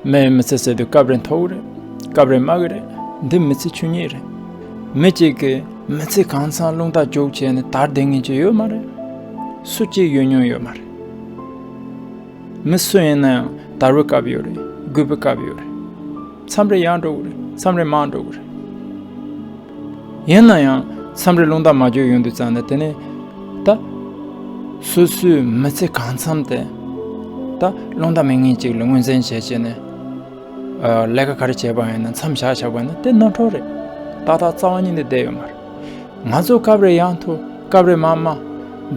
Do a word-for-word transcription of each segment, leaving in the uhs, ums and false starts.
མི་ཡི་མི་ཚེ་ཟེར་དུས་སྐབས་རེ་མཐོ་གི་རེད། སྐབས་རེ་དམའ་གི་རེད། འདི་མི་ཚེ་ཆོས་ཉིད་རེད། མི་གཅིག་གིས་མི་ཚེ་གང་ཚང་རླུང་རྟ་རྒྱུག་བྱས་ནས་དར་བསྡད་མཁན་ཅིག་ཡོད་མ་རེད། སུ་གཅིག་ཡོད་མྱོང་ཡོད་མ་རེད། མི་སུ་ཡིན་ན་ཡང་དར་བའི་སྐབས་ཡོད་རེད། རྒུད་པའི་སྐབས་ཡོད་རེད། མཚམས་རེ་ཡར་འགྲོ་གི་རེད། མཚམས་རེ་མར་འགྲོ་གི་རེད། ཡིན་ན་ཡང་མཚམས་རེ་རླུང་རྟ་མར་རྒྱུག་ཡོང་དུས་ཙང་ནས། དེ་ནས་ད་སོ་སོའི་མི་ཚེ་གང་འཚམ་དེ་ད་རླུང་རྟ་མེད་མཁན་ཅིག་ལ་ངོས་འཛིན་བྱས་བྱས་ནས། ཨ། ལས་ཀ་ག་རེ་བྱས་པ་ཡིན་ན་མཚམས་བཞག་བཞག་པ་ཡིན་ན་དེ་ནོར་འཁྲུལ་རེད། ཏག་ཏག་རྩ་བ་ཉིད་ནས་བསྡད་ཡོད་མ་རེད། ང་ཚོ་སྐབས་རེ་ཡར་མཐོ་སྐབས་རེ་མར་དམའ།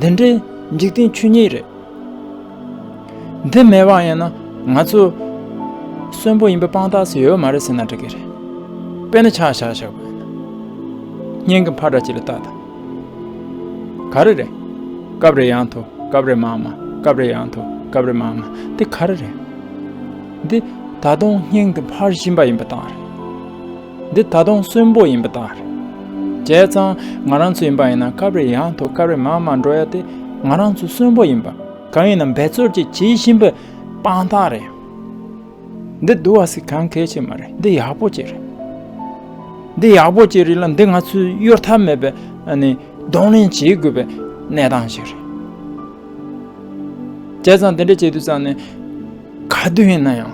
འདི་འདྲའི་འཇིག་རྟེན་ཆོས་ཉིད་རེད། འདི་མེད་པ་ཡིན་ན་ང་ཚོ་གསོན་པོ་ཡིན་པའི་དཔང་རྟགས་སུ་ཡོད་མ་རེད་ཟེར་ན་འགྲིག་གི་རེད། དཔེར་ན་ཆ་བཞག་བཞག་པ་ཡིན་ན། སྙིང་གི་འཕར་སྒྲ་ཅིག་ལ་ལྟ་དང་། ག་རེ་རེད། སྐབས་རེ་ཡར་མཐོ་སྐབས་རེ་མར་དམའ། སྐབས་རེ་ཡར་མཐོ་སྐབས་རེ་མར་དམའ། འདི་ག་རེ་རེད། འདི་ད་དུང་སྙིང་དེ་འཕར་བཞིན་པ་ཡིན་པ་དང་རེད། འདི་ད་དུང་གསོན་པོ་ཡིན་པ་དང་རེད། བྱས་ཙང་ང་རང་ཚོ་ཡིན་པ་ཡིན་ན་སྐབས་རེ་ཡར་མཐོ་སྐབས་རེ་མར་དམའ་འགྲོ་ཡ་དེ་ང་རང་ཚོ་གསོན་པོ་ཡིན་པ། གང་ཡིན་ན་འབད་རྩོལ་ཅིག་བྱེད་བཞིན་པའི་དཔང་རྟགས་རེད། འདི་སྡུག་པ་ཟེར་གང་གལ་ཆེ་མ་རེད། འདི་ཡག་པོ་ཅིག་རེད། འདི་ཡག་པོ་ཅིག་རེད་ལ། འདི་ང་ཚོས་གཡོལ་ཐབས་མེད་པའི། ཨ་ནི། གདོང་ལེན་བྱེད་དགོས་པའི་གནས་སྟངས་ཤིག་རེད། བྱས་ཙང་དེ་འདྲ་བྱེད་དུས་ཙང་ནས་ག་དུས་ཡིན་ན་ཡང་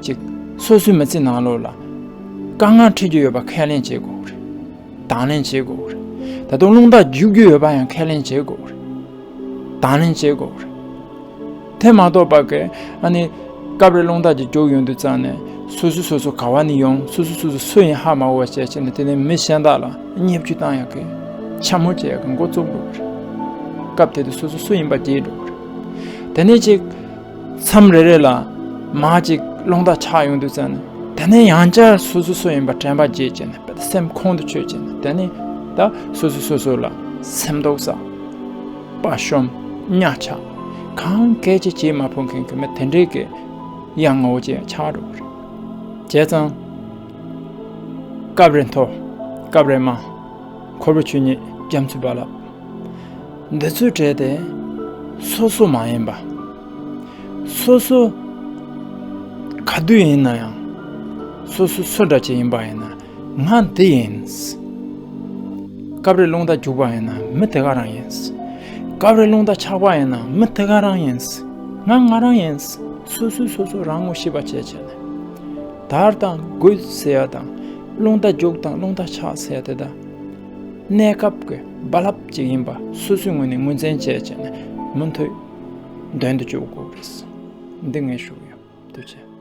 ཅིག་སོ་སོའི་མི་ཚེ་ནང་ལོགས་ལ་དཀའ་ངལ་འཕྲད་རྒྱུ་ཡོད་པ་ཁས་ལེན་བྱེད་དགོས་རེད། དང་ལེན་བྱེད་དགོས་རེད། ད་དུང་རླུང་རྟ་རྒྱུག་རྒྱུ་ཡོད་པ་ཡང་ཁས་ལེན་བྱེད་དགོས་རེད། དང་ལེན་བྱེད་དགོས་རེད། དེ་མ་གཏོགས་པ་གི། ཨ་ནི། སྐབས་རེ་རླུང་རྟ་ཅིག་རྒྱུག་ཡོང་དུས་ཙང་ནས་སོ་སོ་སོ་སོ་ག་བ་ནས་ཡོང་། སོ་སོ་སོ་སོ་སུ་ཡིན་ཧ་མ་གོ་བ་བྱས་བྱས་ནས། དེ་ནས་མི་གཞན་དག་ལ་བརྙས་བཅོས་བཏང་ཡག་གི། འཕྱ་སྨོད་བྱེད་ཡག་གི་འགོ་བཙུགས་འགྲོ་གི་རེད། སྐབས་དེ་དུས་སོ་སོ་སུ་ཡིན་པ་བརྗེད་འགྲོ་གི་རེད། དེ་ནས་ཅིག་མཚམས་རེ་རེ་ལ་མར་ཅིག་རླུང་རྟ་ཆག་ཡོང་དུས་ཙང་ནས། དེ་ནས་ཡང་བསྐྱར་སོ་སོ་སུ་ཡིན་པ་དྲན་པ་བརྗེད་བྱས་ནས། སེམས་ཁོང་དུ་ཆུད་བྱས་ནས། དེ་ནས་ད་སོ་སོ་སོ་སོ་ལ་སེམས་སྡུག་ས། དཔའ་ཤོམ། གཉའ་ཆག། གང་གལ་ཆེ་བྱེད་མ་ཕོད་མཁན་གྱི་མི་དེ་འདྲའི་གི་ཡ་ང་བོ་ཅིག་ཆགས་འགྲོ་གི་རེད། བྱས་ཙང་སྐབས་རེ་མཐོ་སྐབས་རེ་དམའ། འཁོར་བའི་ཆོས་ཉིད་རྒྱ་མཚོའི་རྦ་རླབས། འདི་ཚོའི་གྲས་དེ་སོ་སོ་མ་ཡིན་པ། སོ་སོ་ག་དུས་ཡིན་ན་ཡང་སོ་སོ་སུ་འདྲ་ཅིག་ཡིན་པ་ཡིན་ན། ང་འདི་ཡིན། སྐབས་རེ་རླུང་རྟ་རྒྱུག་པ་ཡིན་ན་མི་དེ་ག་རང་ཡིན། སྐབས་རེ་རླུང་རྟ་ཆག་པ་ཡིན་ན་མི་དེ་ག་རང་ཡིན། ང་ང་རང་ཡིན། སོ་སོས་སོ་སོ་རང་ངོ་ཤེས་པ་བྱས་བྱས་ནས། དར་དང་རྒུད་ཟེར་ཡ་དང་། རླུང་རྟ་རྒྱུག་དང་རླུང་རྟ་ཆག་ཟེར་ཡ་དེ་དག་གནས་སྐབས་ཀྱི་རྦ་རླབས་ཅིག་ཡིན་པ་སོ་སོའི་ངོས་ནས་ངོས་འཛིན་བྱས་བྱས་ནས། མུ་མཐུད་མདུན་དུ་སྐྱོད་དགོས་རེད། འདི་ངས་ཞུ་གི་ཡོད། ཐུགས་རྗེ་ཆེ།